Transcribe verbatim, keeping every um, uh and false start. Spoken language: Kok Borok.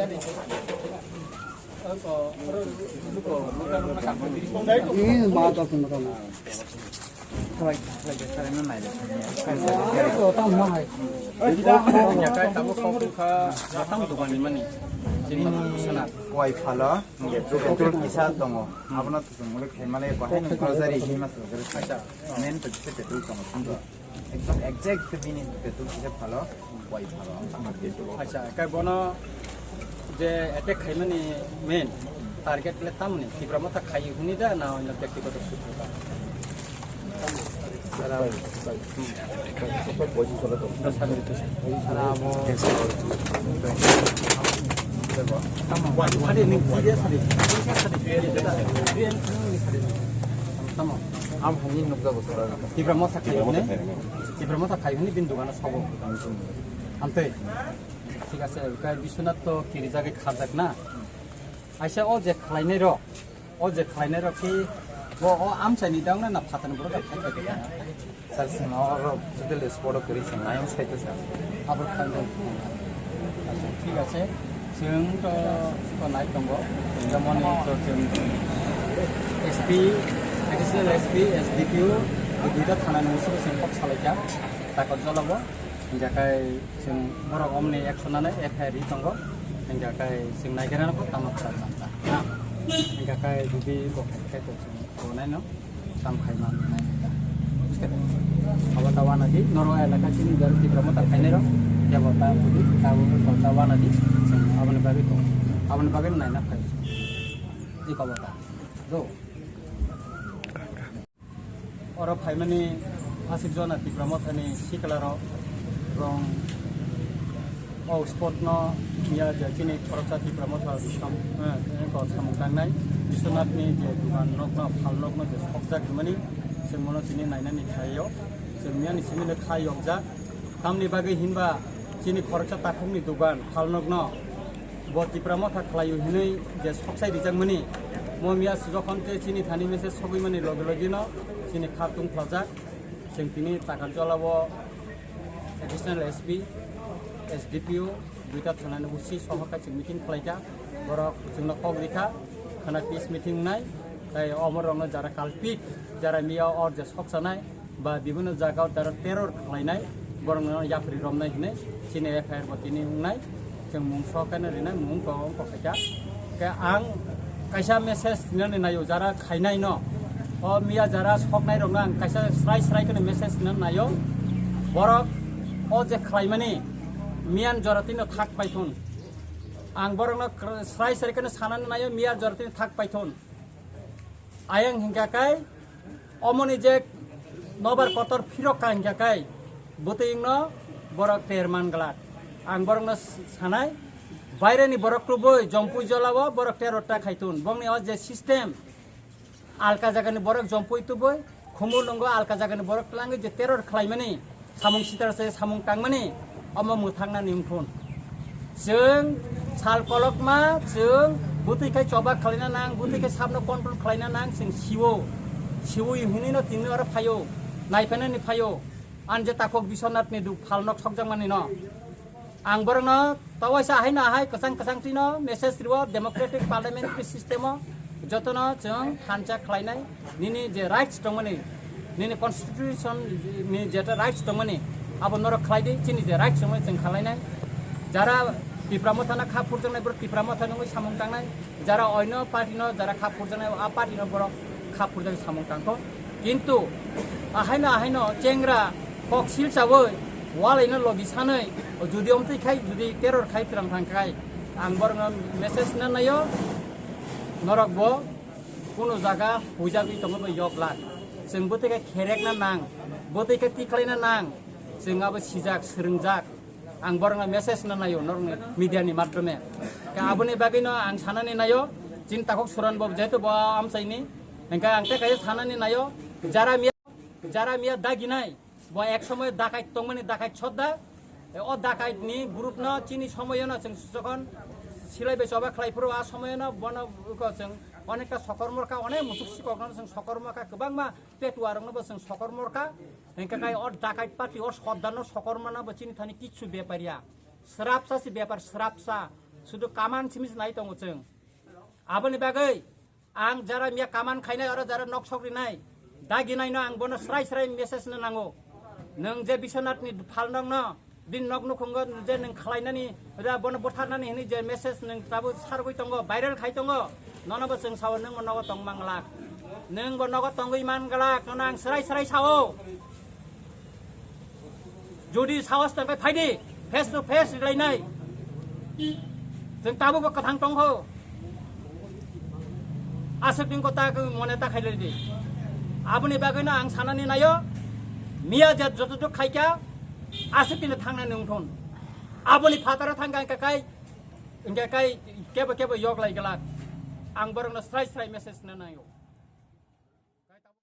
Koi phalo, petrol kisa tongo, abono tusung muli khaimani bahai nung grocery hinma sujagari. Acha. Main to kisa petrol tongo. Ekdom exact bini petrol kisa phalo, koi phalo. Acha, kai bono je attack khaimani main target le tamni Tipra Motha khai huni da na oino byaktigoto sutro da? Tipra Motha khai hwnwi, Tipra Motha khai hwnwi bini dogano sobo. Amtwi, thik ase, kai Biswanath to kirijagwi kharjak na. Aisa o je khlainai rok, o je khlainai rok ki bo o amchaini dang na, na phatani borok khai khai. Sir, sima oro judil sport kwrwi sing ayang sai to sir. Abor khan dong. Acha, thik ase. Chwng to, to nai tongo. Jemon to chwng S P, additional S P, S D P O, duita thana ni musugo chwng kok salaikha. Takot jolabo. Hingkha kai chwng borok omni action ano F I R ri tongo. Hingkha kai chwng naigerano kok tamo khwlai manta. Na? Hingkha kai jodi bo khai khai to chwng. Tongnai no, tam khai man nai ta. Buji kha da? Abo ta wana di, noro elaka chini jar Tipra Motha khainai rok, kebo ta budi, ta bo ta wana di, aboni bagwi to, aboni bagwi nai na khai. Di kobo ta. Do. Oro phaimani aswk jona Tipra Mothani sikla rok, rong O sport no ya je chini khoroksa Tipra Motha Biswam, eh, ko samung tangnai Biswanath ni je dugan nok no, phal nok no je sokjak hwnmani, chwng mono chini nainani khaio, chwng miyani simi le khai yokjak. Tamni bagwi hinba chini khoroksa takhuk ni dugan phal nok no bo Tipra Motha khlaio hinwi je soksai rijakmani, mo miya jokhon khe chini thani message sogwi mani loge loge no chini kha tungphaljak. Chwng tini Takarjala o Additional S P, S D P O, duita thanani O C soho kaisa meeting khlaikha. Borok chwngno kok rikha, khana peace meeting wngnai, tei omorokno jara kalpit, jara miya o je soksanai ba bibhinno jaga o jara terror khlainai, borokno yapri romnai hinwi chini F I R bo tini wngnai. Chwng mung sok khe no rinai, mung kok wng kok khaikha. Khe ang kaisa message rinani naio, jara khainai no, o miya jara soknai rokno ang kaisa srai srai kheno message rinani naio. Borok o je khlaimani miyan jora tino thak paithun. Ang borokno kr-, srai srai kheno sanani naio, miya jora tino thak paithun. Ayang hingkha kai, omoni je nobar kotor phirok ka hingkha kai, bwtwingno borok ter man glak. Ang borokno s-, sanai, baireni borok tubui, jompui jolao borok terror ta khaitun. Bongni o je system, alka jagani borok jompui tubui, khumul nungo alka jagani borok twlangwi je terror khlaimani, samung sitra se samung tangmani, omo mwthangna ni wngthun. Chwng sal kolokma, chwng bwtwi khai choba khlaina nang, bwtwi khai sabno control khlaina nang, chwng siwo. Siwi hwnwi no tini oro phaio, naiphainani phaio. Ani je takhuk Biswanath ni duk phalnok sokjakmani no. Ang borokno tawaisa haino ahai kwchang kwchang twino message rwo democratic parliamentary system o jotono chwng thansa khlainai. Nini je rights tongmani, nini constitution ni jeta rights tongmani, abo norok khlai di, chini je rights tongmani chwng khlainai. Jara Tipra Mothano kha phurjaknai borok Tipra Motha nungwi samung tangnai, jara oino party no jara kha phurjaknai a party no borok kha phurjaknai samung tangkho. Kintu ahaino ahaino chengra kok sil chawi walaino logi sanwi jodi omtwi khai jodi terror khai twlang thang khai ang borokno message na naio norok bo Kuno jaga huijagwi tongma bai yok glak. Chwng bwtwi khe kherekna nang, bwtwi khe tikhlaina nang. Chwng abo sijak, swrwngjak. Ang borokno message no naio norokni media ni madhyome. Khe aboni bagwino ang sanani naio, chini takhuk Suran Babu jehetu bo amchaini. Hingkhe ang tei kaisa sanani naio, jara miya, jara miya daginai. Bo ek somoy dakait tongmani, dakait sodda. E, o dakait ni group no chini somoy no chwng jokhon silai bai choba khlai phuru, a somoy no bono ko chwng onekta sokormor kha, onek musuk sikok no chwng sokormor kha, kwbangma petua rok no bo chwng sokormor kha. Hingkhe kai o dakait party o sodda no sokorma no bo chini thani kichu bepar ya. Srapsa si bepar, srapsa. Sudu kaman simi se nai tongo chwng. Aboni bagwi ang jara miya kaman khainai oro jara nok sok rinai, dagi naino ang bono srai srai message no nango. Nwng je Biswanath ni phalnok no, bini nok nukhungo je nwng khlainani, ra bono butharnani hwnwi je message nwng tabuk sargwi tongo, viral khai tongo, nono bo chwng sao nwng bo nogo tong manglak. Nwng bo nogo tongwi manglak, nono ang srai srai sao. Jodi sahos tongkhe phaidi, face to face rilainai. Chwng tabukbo kwthang tongkho. Aswk ni kota mone ta khailai di. Aboni bagwino ang sanani naio, miya je jototok khaikha, aswk ni thangnani wngthun. Aboni phataro thangkha hwnkhe kai, hwnkhe kai kebo kebo yok lai glak. Ang borokno srai srai message na naio.